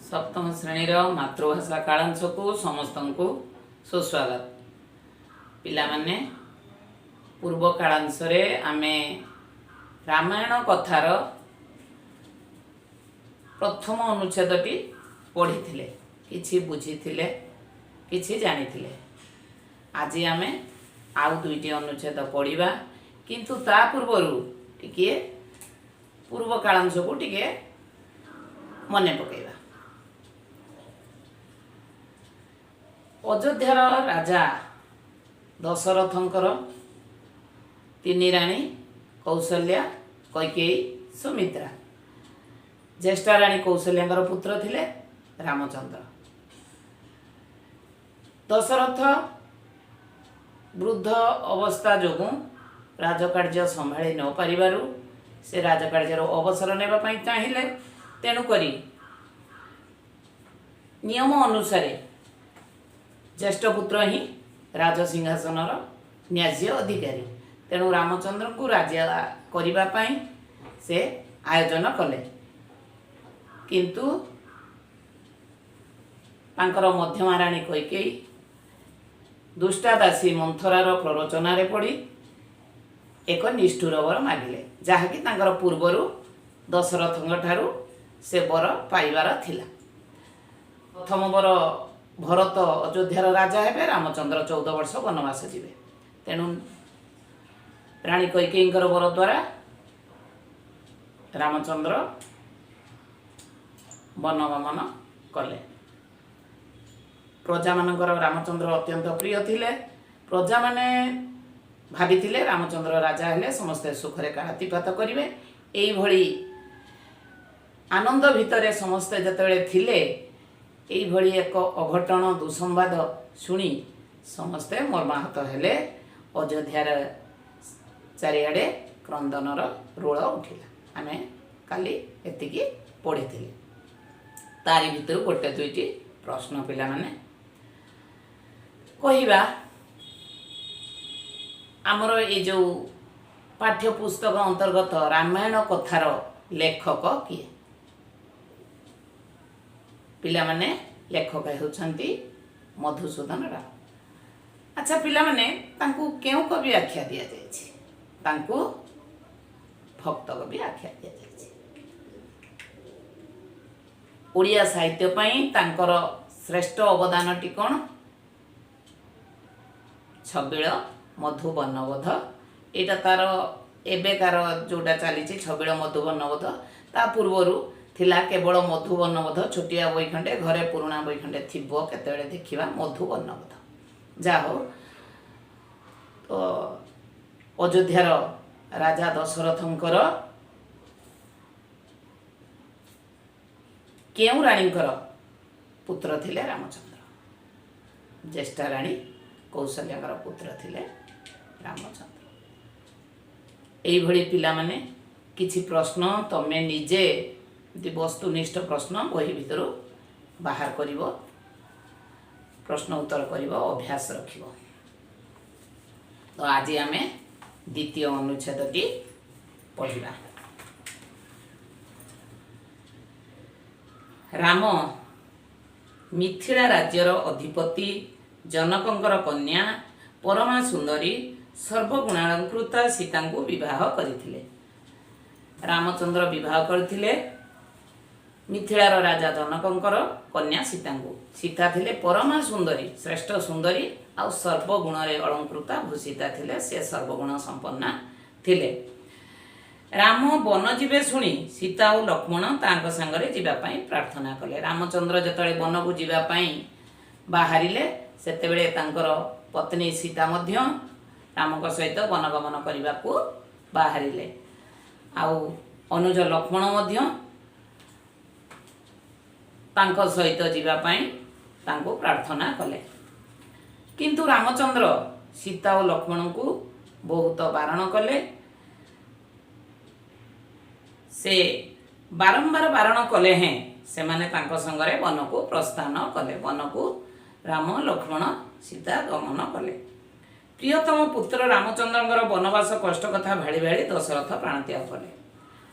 ସପ୍ତମ ଶ୍ରେଣୀର ମାତୃଭାଷା କାଳାଂଶକୁ ସମସ୍ତଙ୍କୁ ସୁସ୍ୱାଗତ। ପିଲାମାନେ, ପୂର୍ବ କାଳାଂଶରେ ଆମେ ରାମାୟଣ କଥାର ପ୍ରଥମ ଅନୁଚ୍ଛେଦଟି ପଢ଼ିଥିଲେ, କିଛି ବୁଝିଥିଲେ, କିଛି ଜାଣିଥିଲେ। ଆଜି ଆମେ ଆଉ ଦୁଇଟି ଅନୁଚ୍ଛେଦ ପଢ଼ିବା, କିନ୍ତୁ ତା ପୂର୍ବରୁ ଟିକିଏ ପୂର୍ବ କାଳାଂଶକୁ ଟିକେ ମନେ ପକାଇବା। ଅଯୋଧ୍ୟାର ରାଜା ଦଶରଥଙ୍କର ତିନି ରାଣୀ କୌଶଲ୍ୟା, କୈକେୟୀ, ସୁମିତ୍ରା। ଜ୍ୟେଷ୍ଠା ରାଣୀ କୌଶଲ୍ୟାଙ୍କର ପୁତ୍ର ଥିଲେ ରାମଚନ୍ଦ୍ର। ଦଶରଥ ବୃଦ୍ଧ ଅବସ୍ଥା ଯୋଗୁଁ ରାଜକାର୍ଯ୍ୟ ସମ୍ଭାଳି ନ ପାରିବାରୁ ସେ ରାଜକାର୍ଯ୍ୟରୁ ଅବସର ନେବା ପାଇଁ ଚାହିଁଲେ। ତେଣୁକରି ନିୟମ ଅନୁସାରେ ଜ୍ୟେଷ୍ଠ ପୁତ୍ର ହିଁ ରାଜସିଂହାସନର ନ୍ୟାଯ୍ୟ ଅଧିକାରୀ। ତେଣୁ ରାମଚନ୍ଦ୍ରଙ୍କୁ ରାଜା କରିବା ପାଇଁ ସେ ଆୟୋଜନ କଲେ। କିନ୍ତୁ ତାଙ୍କର ମଧ୍ୟମା ରାଣୀ କୈକେୟୀ ଦୁଷ୍ଟା ଦାସୀ ମନ୍ଥରାର ପ୍ରରୋଚନାରେ ପଡ଼ି ଏକ ନିଷ୍ଠୁର ବର ମାଗିଲେ, ଯାହାକି ତାଙ୍କର ପୂର୍ବରୁ ଦଶରଥଙ୍କ ଠାରୁ ସେ ବର ପାଇବାର ଥିଲା। ପ୍ରଥମ ବର, ଭରତ ଅଯୋଧ୍ୟାର ରାଜା ହେବେ, ରାମଚନ୍ଦ୍ର 14 ବର୍ଷ ବନବାସ ଯିବେ। ତେଣୁ ରାଣୀ କୈକେୟୀଙ୍କର ବର ଦ୍ୱାରା ରାମଚନ୍ଦ୍ର ବନଗମନ କଲେ। ପ୍ରଜାମାନଙ୍କର ରାମଚନ୍ଦ୍ର ଅତ୍ୟନ୍ତ ପ୍ରିୟ ଥିଲେ। ପ୍ରଜାମାନେ ଭାବିଥିଲେ, ରାମଚନ୍ଦ୍ର ରାଜା ହେଲେ ସମସ୍ତେ ସୁଖରେ କାଳାତିପାତ କରିବେ। ଏଇଭଳି ଆନନ୍ଦ ଭିତରେ ସମସ୍ତେ ଯେତେବେଳେ ଥିଲେ, ଏଇଭଳି ଏକ ଅଘଟଣ ଦୁଃସମ୍ବାଦ ଶୁଣି ସମସ୍ତେ ମର୍ମାହତ ହେଲେ। ଅଯୋଧ୍ୟାର ଚାରିଆଡ଼େ କ୍ରନ୍ଦନର ରୋଳ ଉଠିଲା। ଆମେ କାଲି ଏତିକି ପଢ଼ିଥିଲେ। ତାରି ଭିତରୁ ଗୋଟେ ଦୁଇଟି ପ୍ରଶ୍ନ ପିଲାମାନେ କହିବା। ଆମର ଏଇ ଯେଉଁ ପାଠ୍ୟପୁସ୍ତକ ଅନ୍ତର୍ଗତ ରାମାୟଣ କଥାର ଲେଖକ କିଏ? ପିଲାମାନେ, ଲେଖକ ହେଉଛନ୍ତି ମଧୁସୂଦନ ରାଓ। ଆଚ୍ଛା ପିଲାମାନେ, ତାଙ୍କୁ କେଉଁ କବି ଆଖ୍ୟା ଦିଆଯାଇଛି? ତାଙ୍କୁ ଭକ୍ତ କବି ଆଖ୍ୟା ଦିଆଯାଇଛି। ଓଡ଼ିଆ ସାହିତ୍ୟ ପାଇଁ ତାଙ୍କର ଶ୍ରେଷ୍ଠ ଅବଦାନଟି କ'ଣ? ଛବିଳ ମଧୁ ବର୍ଣ୍ଣବୋଧ। ଏଇଟା ତାର ଏବେକାର ଯେଉଁଟା ଚାଲିଛି ଛବିଳ ମଧୁ ବର୍ଣ୍ଣବୋଧ, ତା ପୂର୍ବରୁ ଥିଲା କେବଳ ମଧୁ ବର୍ଣ୍ଣବୋଧ। ଛୋଟିଆ ବହି ଖଣ୍ଡେ, ଘରେ ପୁରୁଣା ବହି ଖଣ୍ଡେ ଥିବ, କେତେବେଳେ ଦେଖିବା ମଧୁ ବର୍ଣ୍ଣବୋଧ। ଯାହା ହଉ, ତ ଅଯୋଧ୍ୟାର ରାଜା ଦଶରଥଙ୍କର କେଉଁ ରାଣୀଙ୍କର ପୁତ୍ର ଥିଲେ ରାମଚନ୍ଦ୍ର? ଜ୍ୟେଷ୍ଠା ରାଣୀ କୌଶଲ୍ୟାଙ୍କର ପୁତ୍ର ଥିଲେ ରାମଚନ୍ଦ୍ର। ଏଇଭଳି ପିଲାମାନେ କିଛି ପ୍ରଶ୍ନ ତମେ ନିଜେ ଏମିତି ବସ୍ତୁନିଷ୍ଠ ପ୍ରଶ୍ନ ବହି ଭିତରୁ ବାହାର କରିବ, ପ୍ରଶ୍ନ ଉତ୍ତର କରିବ, ଅଭ୍ୟାସ ରଖିବ। ତ ଆଜି ଆମେ ଦ୍ୱିତୀୟ ଅନୁଚ୍ଛେଦଟି ପଢ଼ିବା। ରାମ ମିଥିଳା ରାଜ୍ୟର ଅଧିପତି ଜନକଙ୍କର କନ୍ୟା ପରମା ସୁନ୍ଦରୀ ସର୍ବଗୁଣାଳଙ୍କୃତା ସୀତାଙ୍କୁ ବିବାହ କରିଥିଲେ। ରାମଚନ୍ଦ୍ର ବିବାହ କରିଥିଲେ ମିଥିଳାର ରାଜା ଜନକଙ୍କର କନ୍ୟା ସୀତାଙ୍କୁ। ସୀତା ଥିଲେ ପରମା ସୁନ୍ଦରୀ, ଶ୍ରେଷ୍ଠ ସୁନ୍ଦରୀ ଆଉ ସର୍ବଗୁଣରେ ଅଳଙ୍କୃତା ଭୂଷିତା ଥିଲେ। ସେ ସର୍ବଗୁଣ ସମ୍ପନ୍ନା ଥିଲେ। ରାମ ବନ ଯିବେ ଶୁଣି ସୀତା ଓ ଲକ୍ଷ୍ମଣ ତାଙ୍କ ସାଙ୍ଗରେ ଯିବା ପାଇଁ ପ୍ରାର୍ଥନା କଲେ। ରାମଚନ୍ଦ୍ର ଯେତେବେଳେ ବନକୁ ଯିବା ପାଇଁ ବାହାରିଲେ, ସେତେବେଳେ ତାଙ୍କର ପତ୍ନୀ ସୀତା ମଧ୍ୟ ରାମଙ୍କ ସହିତ ବନଗମନ କରିବାକୁ ବାହାରିଲେ ଆଉ ଅନୁଜ ଲକ୍ଷ୍ମଣ ମଧ୍ୟ ତାଙ୍କ ସହିତ ଯିବା ପାଇଁ ତାଙ୍କୁ ପ୍ରାର୍ଥନା କଲେ। କିନ୍ତୁ ରାମଚନ୍ଦ୍ର ସୀତା ଓ ଲକ୍ଷ୍ମଣଙ୍କୁ ବହୁତ ବାରଣ କଲେ। ସେ ବାରମ୍ବାର ବାରଣ କଲେ ହେଁ ସେମାନେ ତାଙ୍କ ସଙ୍ଗରେ ବନକୁ ପ୍ରସ୍ଥାନ କଲେ। ବନକୁ ରାମ, ଲକ୍ଷ୍ମଣ, ସୀତା ଗମନ କଲେ। ପ୍ରିୟତମ ପୁତ୍ର ରାମଚନ୍ଦ୍ରଙ୍କର ବନବାସ କଷ୍ଟ କଥା ଭାଳି ଭାଳି ଦଶରଥ ପ୍ରାଣତ୍ୟାଗ କଲେ।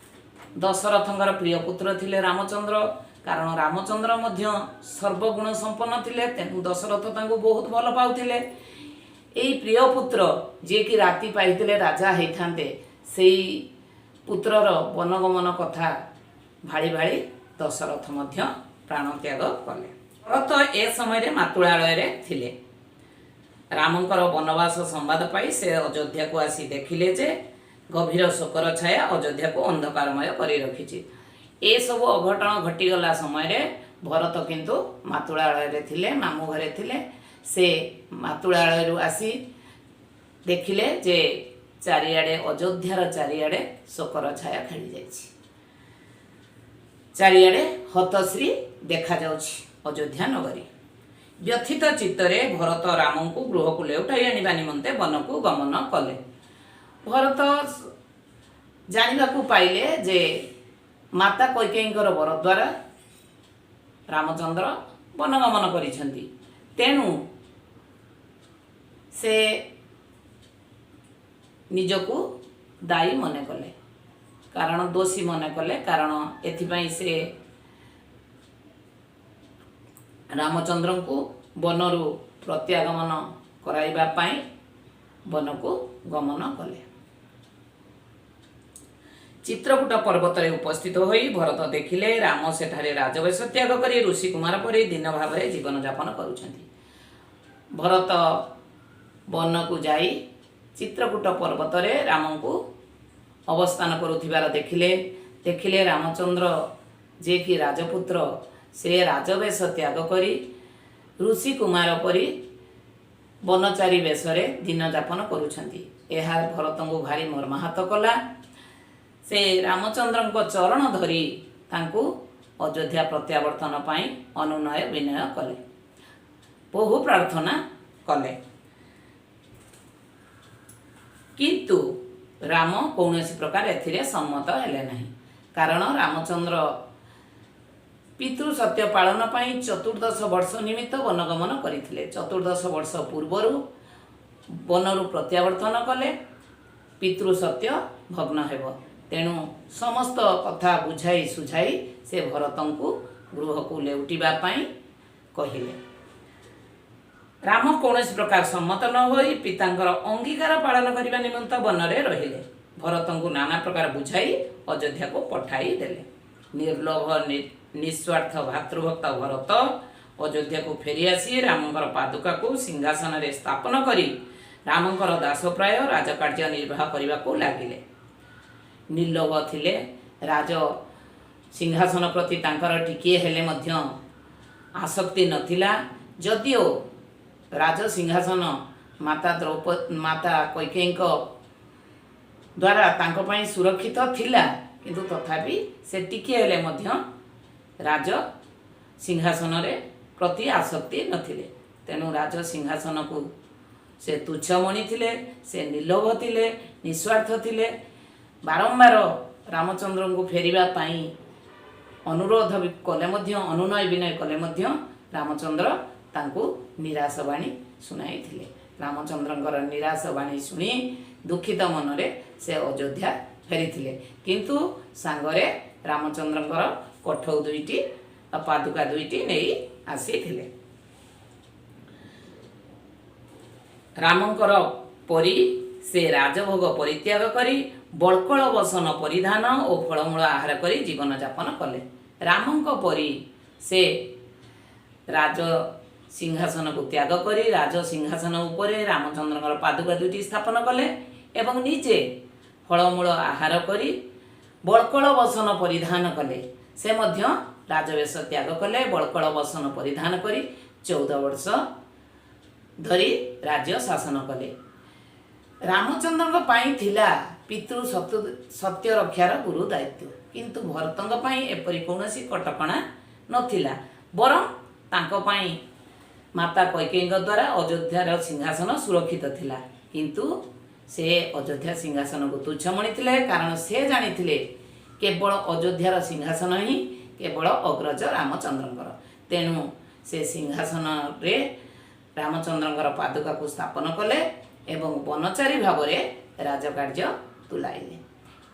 ଦଶରଥଙ୍କର ପ୍ରିୟ ପୁତ୍ର ଥିଲେ ରାମଚନ୍ଦ୍ର। କାରଣ ରାମଚନ୍ଦ୍ର ମଧ୍ୟ ସର୍ବଗୁଣ ସମ୍ପନ୍ନ ଥିଲେ, ତେଣୁ ଦଶରଥ ତାଙ୍କୁ ବହୁତ ଭଲ ପାଉଥିଲେ। ଏଇ ପ୍ରିୟ ପୁତ୍ର, ଯିଏକି ରାତି ପାଇଥିଲେ ରାଜା ହେଇଥାନ୍ତେ, ସେଇ ପୁତ୍ରର ବନଗମନ କଥା ଭାଳି ଭାଳି ଦଶରଥ ମଧ୍ୟ ପ୍ରାଣତ୍ୟାଗ କଲେ। ଭରତ ଏ ସମୟରେ ମାତୁଳାଳୟରେ ଥିଲେ। ରାମଙ୍କର ବନବାସ ସମ୍ବାଦ ପାଇ ସେ ଅଯୋଧ୍ୟାକୁ ଆସି ଦେଖିଲେ ଯେ ଗଭୀର ଶୋକର ଛାୟା ଅଯୋଧ୍ୟାକୁ ଅନ୍ଧକାରମୟ କରି ରଖିଛି। ଏସବୁ ଅଘଟଣ ଘଟିଗଲା ସମୟରେ ଭରତ କିନ୍ତୁ ମାତୁଳାଳୟରେ ଥିଲେ, ମାମୁଁ ଘରେ ଥିଲେ। ସେ ମାତୁଳାଳୟରୁ ଆସି ଦେଖିଲେ ଯେ ଚାରିଆଡ଼େ, ଅଯୋଧ୍ୟାର ଚାରିଆଡ଼େ ଶୋକର ଛାୟା ଖେଳି ଯାଇଛି। ଚାରିଆଡ଼େ ହତଶ୍ରୀ ଦେଖାଯାଉଛି ଅଯୋଧ୍ୟା ନଗରୀ। ବ୍ୟଥିତ ଚିତ୍ତରେ ଭରତ ରାମଙ୍କୁ ଗୃହକୁ ଲେଉଟାଇ ଆଣିବା ନିମନ୍ତେ ବନକୁ ଗମନ କଲେ। ଭରତ ଜାଣିବାକୁ ପାଇଲେ ଯେ ମାତା କୈକେୟୀଙ୍କର ବର ଦ୍ୱାରା ରାମଚନ୍ଦ୍ର ବନଗମନ କରିଛନ୍ତି। ତେଣୁ ସେ ନିଜକୁ ଦାୟୀ ମନେ କଲେ, କାରଣ ଦୋଷୀ ମନେ କଲେ, କାରଣ ଏଥିପାଇଁ ସେ ରାମଚନ୍ଦ୍ରଙ୍କୁ ବନରୁ ପ୍ରତ୍ୟାଗମନ କରାଇବା ପାଇଁ ବନକୁ ଗମନ କଲେ। ଚିତ୍ରକୂଟ ପର୍ବତରେ ଉପସ୍ଥିତ ହୋଇ ଭରତ ଦେଖିଲେ, ରାମ ସେଠାରେ ରାଜବେଶ ତ୍ୟାଗ କରି ଋଷି କୁମାର ପରି ଦୀନ ଭାବରେ ଜୀବନଯାପନ କରୁଛନ୍ତି। ଭରତ ବନକୁ ଯାଇ ଚିତ୍ରକୂଟ ପର୍ବତରେ ରାମଙ୍କୁ ଅବସ୍ଥାନ କରୁଥିବାର ଦେଖିଲେ। ଦେଖିଲେ ରାମଚନ୍ଦ୍ର, ଯିଏକି ରାଜପୁତ୍ର, ସେ ରାଜବେଶ ତ୍ୟାଗ କରି ଋଷି କୁମାର ପରି ବନଚାରୀ ବେଶରେ ଦିନଯାପନ କରୁଛନ୍ତି। ଏହା ଭରତଙ୍କୁ ଭାରି ମର୍ମାହତ କଲା। ସେ ରାମଚନ୍ଦ୍ରଙ୍କ ଚରଣ ଧରି ତାଙ୍କୁ ଅଯୋଧ୍ୟା ପ୍ରତ୍ୟାବର୍ତ୍ତନ ପାଇଁ ଅନୁନୟ ବିନୟ କଲେ, ବହୁ ପ୍ରାର୍ଥନା କଲେ। କିନ୍ତୁ ରାମ କୌଣସି ପ୍ରକାର ଏଥିରେ ସମ୍ମତ ହେଲେ ନାହିଁ, କାରଣ ରାମଚନ୍ଦ୍ର ପିତୃ ସତ୍ୟ ପାଳନ ପାଇଁ 14 ବର୍ଷ ନିମିତ୍ତ ବନଗମନ କରିଥିଲେ। 14 ବର୍ଷ ପୂର୍ବରୁ ବନରୁ ପ୍ରତ୍ୟାବର୍ତ୍ତନ କଲେ ପିତୃ ସତ୍ୟ ଭଗ୍ନ ହେବ। ତେଣୁ ସମସ୍ତ କଥା ବୁଝାଇ ସୁଝାଇ ସେ ଭରତଙ୍କୁ ଗୃହକୁ ଲେଉଟିବା ପାଇଁ କହିଲେ। ରାମ କୌଣସି ପ୍ରକାର ସମ୍ମତ ନ ହୋଇ ପିତାଙ୍କର ଅଙ୍ଗୀକାର ପାଳନ କରିବା ନିମନ୍ତେ ବନରେ ରହିଲେ। ଭରତଙ୍କୁ ନାନା ପ୍ରକାର ବୁଝାଇ ଅଯୋଧ୍ୟାକୁ ପଠାଇ ଦେଲେ। ନିର୍ଲୋଭ ନିସ୍ୱାର୍ଥ ଭାତୃଭକ୍ତ ଭରତ ଅଯୋଧ୍ୟାକୁ ଫେରିଆସି ରାମଙ୍କର ପାଦୁକାକୁ ସିଂହାସନରେ ସ୍ଥାପନ କରି ରାମଙ୍କର ଦାସପ୍ରାୟ ରାଜକାର୍ଯ୍ୟ ନିର୍ବାହ କରିବାକୁ ଲାଗିଲେ। ନିର୍ଲୋଭ ଥିଲେ। ରାଜ ସିଂହାସନ ପ୍ରତି ତାଙ୍କର ଟିକିଏ ହେଲେ ମଧ୍ୟ ଆସକ୍ତି ନଥିଲା। ଯଦିଓ ରାଜ ସିଂହାସନ ମାତା କୈକେୟୀଙ୍କ ଦ୍ୱାରା ତାଙ୍କ ପାଇଁ ସୁରକ୍ଷିତ ଥିଲା, କିନ୍ତୁ ତଥାପି ସେ ଟିକିଏ ହେଲେ ମଧ୍ୟ ରାଜ ସିଂହାସନରେ ପ୍ରତି ଆସକ୍ତି ନଥିଲେ। ତେଣୁ ରାଜ ସିଂହାସନକୁ ସେ ତୁଚ୍ଛ ମଣିଥିଲେ। ସେ ନିର୍ଲୋଭ ଥିଲେ, ନିସ୍ୱାର୍ଥ ଥିଲେ। ବାରମ୍ବାର ରାମଚନ୍ଦ୍ରଙ୍କୁ ଫେରିବା ପାଇଁ ଅନୁରୋଧ ବି କଲେ ମଧ୍ୟ, ଅନୁନୟ ବିନୟ କଲେ ମଧ୍ୟ ରାମଚନ୍ଦ୍ର ତାଙ୍କୁ ନିରାଶ ବାଣୀ ଶୁଣାଇଥିଲେ। ରାମଚନ୍ଦ୍ରଙ୍କର ନିରାଶ ବାଣୀ ଶୁଣି ଦୁଃଖିତ ମନରେ ସେ ଅଯୋଧ୍ୟା ଫେରିଥିଲେ, କିନ୍ତୁ ସାଙ୍ଗରେ ରାମଚନ୍ଦ୍ରଙ୍କର କଠଉ ଦୁଇଟି ବା ପାଦୁକା ଦୁଇଟି ନେଇ ଆସିଥିଲେ। ରାମଙ୍କର ପରି ସେ ରାଜଭୋଗ ପରିତ୍ୟାଗ କରି ବଳ୍କଳ ବସନ ପରିଧାନ ଓ ଫଳମୂଳ ଆହାର କରି ଜୀବନଯାପନ କଲେ। ରାମଙ୍କ ପରି ସେ ରାଜ ସିଂହାସନକୁ ତ୍ୟାଗ କରି ରାଜ ସିଂହାସନ ଉପରେ ରାମଚନ୍ଦ୍ରଙ୍କର ପାଦୁକା ଦୁଇଟି ସ୍ଥାପନ କଲେ ଏବଂ ନିଜେ ଫଳମୂଳ ଆହାର କରି ବଳ୍କଳ ବସନ ପରିଧାନ କଲେ। ସେ ମଧ୍ୟ ରାଜବେଶ ତ୍ୟାଗ କଲେ, ବଳ୍କଳ ବସନ ପରିଧାନ କରି 14 ବର୍ଷ ଧରି ରାଜ୍ୟ ଶାସନ କଲେ। ରାମଚନ୍ଦ୍ରଙ୍କ ପାଇଁ ଥିଲା ପିତୃ ସତ୍ୟ ରକ୍ଷାର ଗୁରୁ ଦାୟିତ୍ୱ, କିନ୍ତୁ ଭରତଙ୍କ ପାଇଁ ଏପରି କୌଣସି କଟକଣା ନଥିଲା। ବରଂ ତାଙ୍କ ପାଇଁ ମାତା କୈକେୟୀଙ୍କ ଦ୍ୱାରା ଅଯୋଧ୍ୟାର ସିଂହାସନ ସୁରକ୍ଷିତ ଥିଲା, କିନ୍ତୁ ସେ ଅଯୋଧ୍ୟା ସିଂହାସନକୁ ତୁଚ୍ଛ ମଣିଥିଲେ, କାରଣ ସେ ଜାଣିଥିଲେ କେବଳ ଅଯୋଧ୍ୟାର ସିଂହାସନ ହିଁ କେବଳ ଅଗ୍ରଜ ରାମଚନ୍ଦ୍ରଙ୍କର। ତେଣୁ ସେ ସିଂହାସନରେ ରାମଚନ୍ଦ୍ରଙ୍କର ପାଦୁକାକୁ ସ୍ଥାପନ କଲେ ଏବଂ ବନଚାରୀ ଭାବରେ ରାଜକାର୍ଯ୍ୟ ତୁଲାଇଲେ।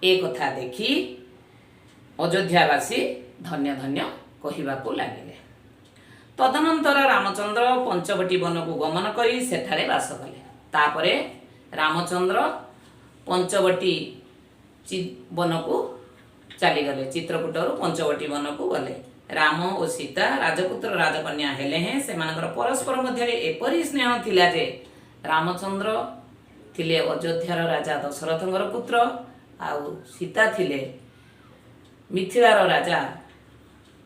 ଏ କଥା ଦେଖି ଅଯୋଧ୍ୟାବାସୀ ଧନ୍ୟ ଧନ୍ୟ କହିବାକୁ ଲାଗିଲେ। ତଦନନ୍ତର ରାମଚନ୍ଦ୍ର ପଞ୍ଚବଟୀ ବନକୁ ଗମନ କରି ସେଠାରେ ବାସ କଲେ। ତାପରେ ରାମଚନ୍ଦ୍ର ପଞ୍ଚବଟୀ ବନକୁ ଚାଲିଗଲେ। ଚିତ୍ରକୂଟରୁ ପଞ୍ଚବଟୀ ବନକୁ ଗଲେ। ରାମ ଓ ସୀତା ରାଜପୁତ୍ର ରାଜକନ୍ୟା ହେଲେ ହେଁ ସେମାନଙ୍କର ପରସ୍ପର ମଧ୍ୟରେ ଏପରି ସ୍ନେହ ଥିଲା ଯେ ରାମଚନ୍ଦ୍ର ଥିଲେ ଅଯୋଧ୍ୟାର ରାଜା ଦଶରଥଙ୍କର ପୁତ୍ର ଆଉ ସୀତା ଥିଲେ ମିଥିଳାର ରାଜା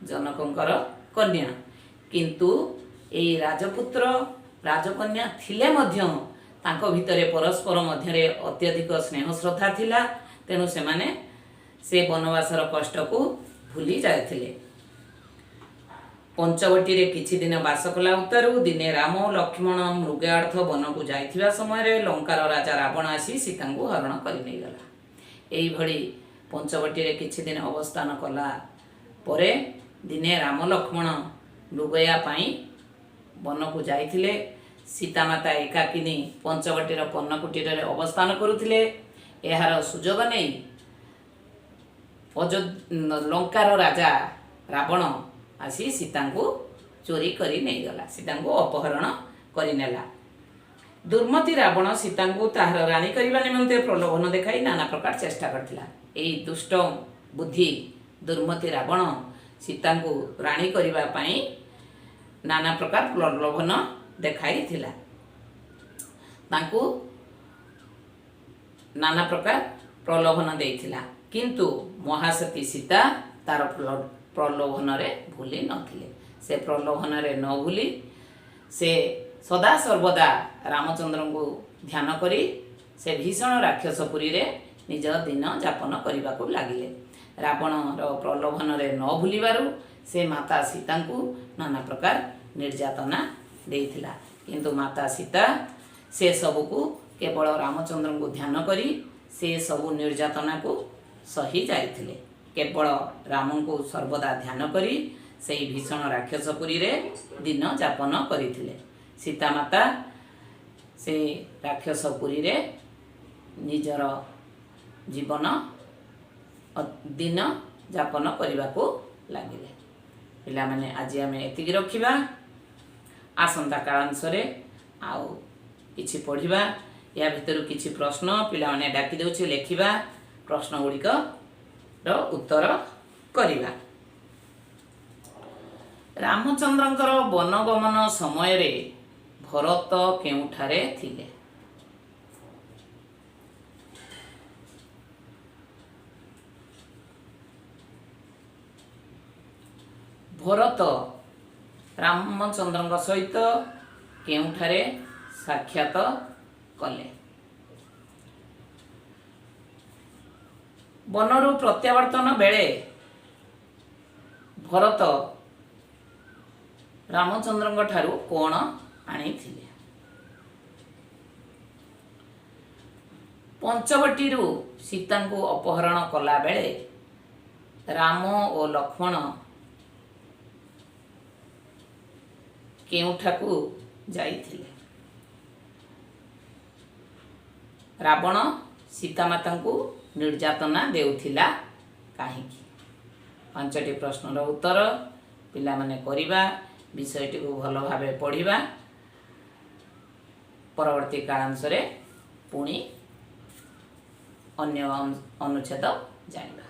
ଜନକଙ୍କର କନ୍ୟା। କିନ୍ତୁ ଏଇ ରାଜପୁତ୍ର ରାଜକନ୍ୟା ଥିଲେ ମଧ୍ୟ ତାଙ୍କ ଭିତରେ ପରସ୍ପର ମଧ୍ୟରେ ଅତ୍ୟଧିକ ସ୍ନେହ ଶ୍ରଦ୍ଧା ଥିଲା। ତେଣୁ ସେମାନେ ସେ ବନବାସର କଷ୍ଟକୁ ଭୁଲି ଯାଇଥିଲେ। ପଞ୍ଚବଟୀରେ କିଛି ଦିନ ବାସ କଲା ଉତ୍ତାରୁ ଦିନେ ରାମ ଓ ଲକ୍ଷ୍ମଣ ମୃଗୟାର୍ଥ ବନକୁ ଯାଇଥିବା ସମୟରେ ଲଙ୍କାର ରାଜା ରାବଣ ଆସି ସୀତାଙ୍କୁ ହରଣ କରି ନେଇଗଲା। ଏଇଭଳି ପଞ୍ଚବଟୀରେ କିଛି ଦିନ ଅବସ୍ଥାନ କଲା ପରେ ଦିନେ ରାମ ଲକ୍ଷ୍ମଣ ମୃଗୟା ପାଇଁ ବନକୁ ଯାଇଥିଲେ। ସୀତାମାତା ଏକାକିନୀ ପଞ୍ଚବଟୀର ପର୍ଣ୍ଣକୁଟୀରରେ ଅବସ୍ଥାନ କରୁଥିଲେ। ଏହାର ସୁଯୋଗ ନେଇ ଲଙ୍କାର ରାଜା ରାବଣ ଆସି ସୀତାଙ୍କୁ ଚୋରି କରି ନେଇଗଲା, ସୀତାଙ୍କୁ ଅପହରଣ କରିନେଲା। ଦୁର୍ମତି ରାବଣ ସୀତାଙ୍କୁ ତାହାର ରାଣୀ କରିବା ନିମନ୍ତେ ପ୍ରଲୋଭନ ଦେଖାଇ ନାନା ପ୍ରକାର ଚେଷ୍ଟା କରିଥିଲା। ଏଇ ଦୁଷ୍ଟ ବୁଦ୍ଧି ଦୁର୍ମତି ରାବଣ ସୀତାଙ୍କୁ ରାଣୀ କରିବା ପାଇଁ ନାନା ପ୍ରକାର ପ୍ରଲୋଭନ ଦେଖାଇଥିଲା, ତାଙ୍କୁ ନାନା ପ୍ରକାର ପ୍ରଲୋଭନ ଦେଇଥିଲା। କିନ୍ତୁ ମହାସତୀ ସୀତା ତାର ପ୍ରଲୋଭନରେ ଭୁଲି ନଥିଲେ। ସେ ପ୍ରଲୋଭନରେ ନ ଭୁଲି ସେ ସଦା ସର୍ବଦା ରାମଚନ୍ଦ୍ରଙ୍କୁ ଧ୍ୟାନ କରି ସେ ଭୀଷଣ ରାକ୍ଷସପୁରୀରେ ନିଜ ଦିନ ଯାପନ କରିବାକୁ ଲାଗିଲେ। ରାବଣର ପ୍ରଲୋଭନରେ ନ ଭୁଲିବାରୁ ସେ ମାତା ସୀତାଙ୍କୁ ନାନା ପ୍ରକାର ନିର୍ଯାତନା ଦେଇଥିଲା। କିନ୍ତୁ ମାତା ସୀତା ସେ ସବୁକୁ କେବଳ ରାମଚନ୍ଦ୍ରଙ୍କୁ ଧ୍ୟାନ କରି ସେ ସବୁ ନିର୍ଯାତନାକୁ ସହି ଯାଇଥିଲେ। କେବଳ ରାମଙ୍କୁ ସର୍ବଦା ଧ୍ୟାନ କରି ସେଇ ଭୀଷଣ ରାକ୍ଷସପୁରୀରେ ଦିନ ଯାପନ କରିଥିଲେ। ସୀତାମାତା ସେ ରାକ୍ଷସପୁରୀରେ ନିଜର ଜୀବନ ଦିନ ଯାପନ କରିବାକୁ ଲାଗିଲେ। ପିଲାମାନେ, ଆଜି ଆମେ ଏତିକି ରଖିବା। ଆସନ୍ତା କାଳାଂଶରେ ଆଉ କିଛି ପଢ଼ିବା। ୟା ଭିତରୁ କିଛି ପ୍ରଶ୍ନ ପିଲାମାନେ ଡାକି ଦେଉଛି, ଲେଖିବା, ପ୍ରଶ୍ନ ଗୁଡ଼ିକର ଉତ୍ତର କରିବା। ରାମଚନ୍ଦ୍ରଙ୍କର ବନଗମନ ସମୟରେ ଭରତ କେଉଁଠାରେ ଥିଲେ? ଭରତ ରାମଚନ୍ଦ୍ରଙ୍କ ସହିତ କେଉଁଠାରେ ସାକ୍ଷାତ କଲେ? ବନରୁ ପ୍ରତ୍ୟାବର୍ତ୍ତନ ବେଳେ ଭରତ ରାମଚନ୍ଦ୍ରଙ୍କ ଠାରୁ କ'ଣ ଆଣିଥିଲେ? ପଞ୍ଚବଟୀରୁ ସୀତାଙ୍କୁ ଅପହରଣ କଲାବେଳେ ରାମ ଓ ଲକ୍ଷ୍ମଣ କେଉଁଠାକୁ ଯାଇଥିଲେ? ରାବଣ ସୀତାମାତାଙ୍କୁ ନିର୍ଯାତନା ଦେଉଥିଲା କାହିଁକି? ପାଞ୍ଚଟି ପ୍ରଶ୍ନର ଉତ୍ତର ପିଲାମାନେ କରିବା, ବିଷୟଟିକୁ ଭଲ ଭାବେ ପଢ଼ିବା। ପରବର୍ତ୍ତୀ କାଳାଂଶରେ ପୁଣି ଅନ୍ୟ ଅନୁଚ୍ଛେଦ ଜାଣିବା।